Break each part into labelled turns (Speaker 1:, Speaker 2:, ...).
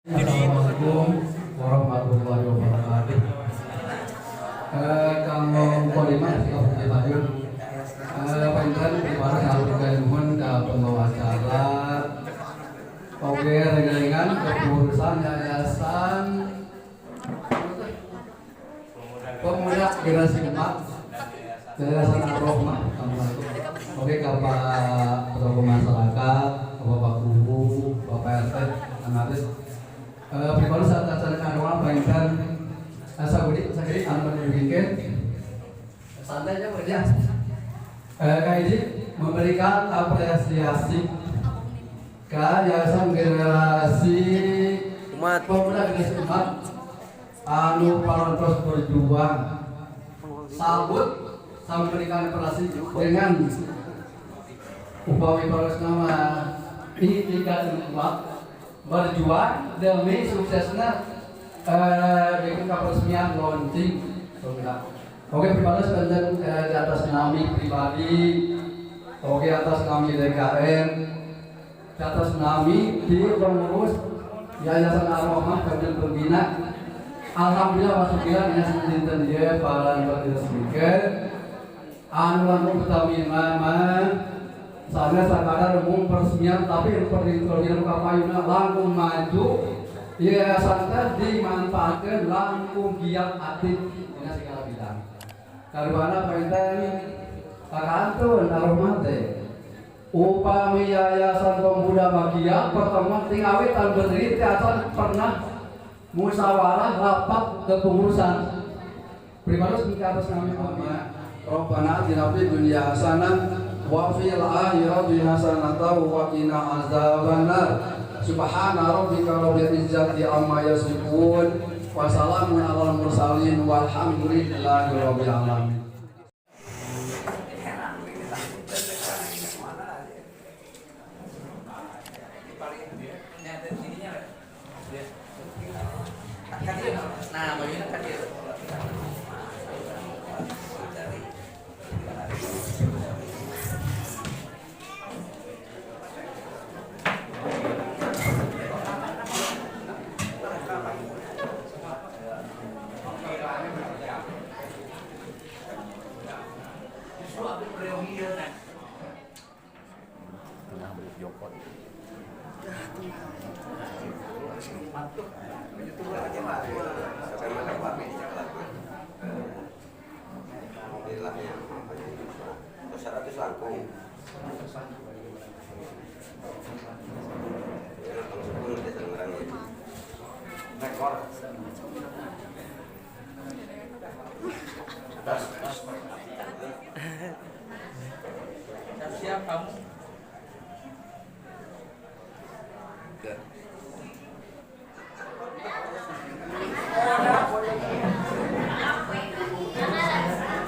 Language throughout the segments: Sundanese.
Speaker 1: Assalamualaikum warahmatullahi wabarakatuh. Kanggo mukadimah di payun. Panjenengan pribadi ngaturkeun nuhun ka pembawa acara. Oke, rerencangan kepengurusan Yayasan Pemuda Generasi Empat, Yayasan Ar-Rohmah. Oke, ke Pak Tokoh masyarakat, ke Bapak Kuwu, Bapak RT, Analis. Pribadi saat acara kandungan panginten sagudi sagudi anu dibikeun santai aja kerja. Kayak memberikan apresiasi ke Yayasan Generasi
Speaker 2: Umat.
Speaker 1: Pemuda Generasi Umat anu parantos berjuang sabut sama memberikan apresiasi dengan upami paros nama tiga empat berjuang demi suksesnya bikin peresmian launching pemuda. Oke, pribadi sebentar di atas nami pribadi, oke, atas nami DKM, di atas nami di pengurus Yayasan Ar-Rohmah dan pembina. Alhamdulillah masuk dina dinten ieu para diresmikeun. Anu langkung utami mah sana sakadar umum peresmian, tapi perlindungan kapayuna langkung maju, yayasan teh dimanfaatkan langkung giat aktif dina segala bidang. Kaduana panginten kakantun Ar-Rohmah teh upami Yayasan Pemuda Bagia pertemuan ting awit tahun berdiri teh acan pernah musyawarah rapat kepengurusan. Pribados di atas nami pembina.
Speaker 3: Rabbana atina fid dunya hasanah wa fil akhirati hasanah wa qina azabannar. Subhana rabbika rabbil izzati amma yasifun wa salamun alal mursalin walhamdulillahi rabbil alamin.
Speaker 2: Nah, bajunya kan dia.
Speaker 4: Langkung. Ya, langkung 10 desa ngerangin.
Speaker 3: Rekor.
Speaker 2: Siap kamu.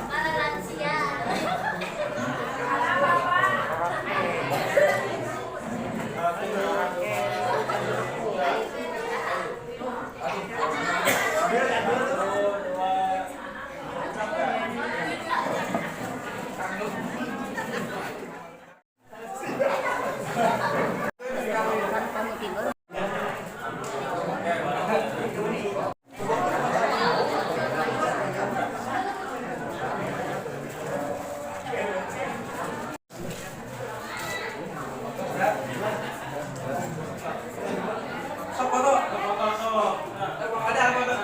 Speaker 5: Para lansia.
Speaker 2: Sok foto. Ada foto.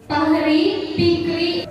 Speaker 5: Fahri Fikri.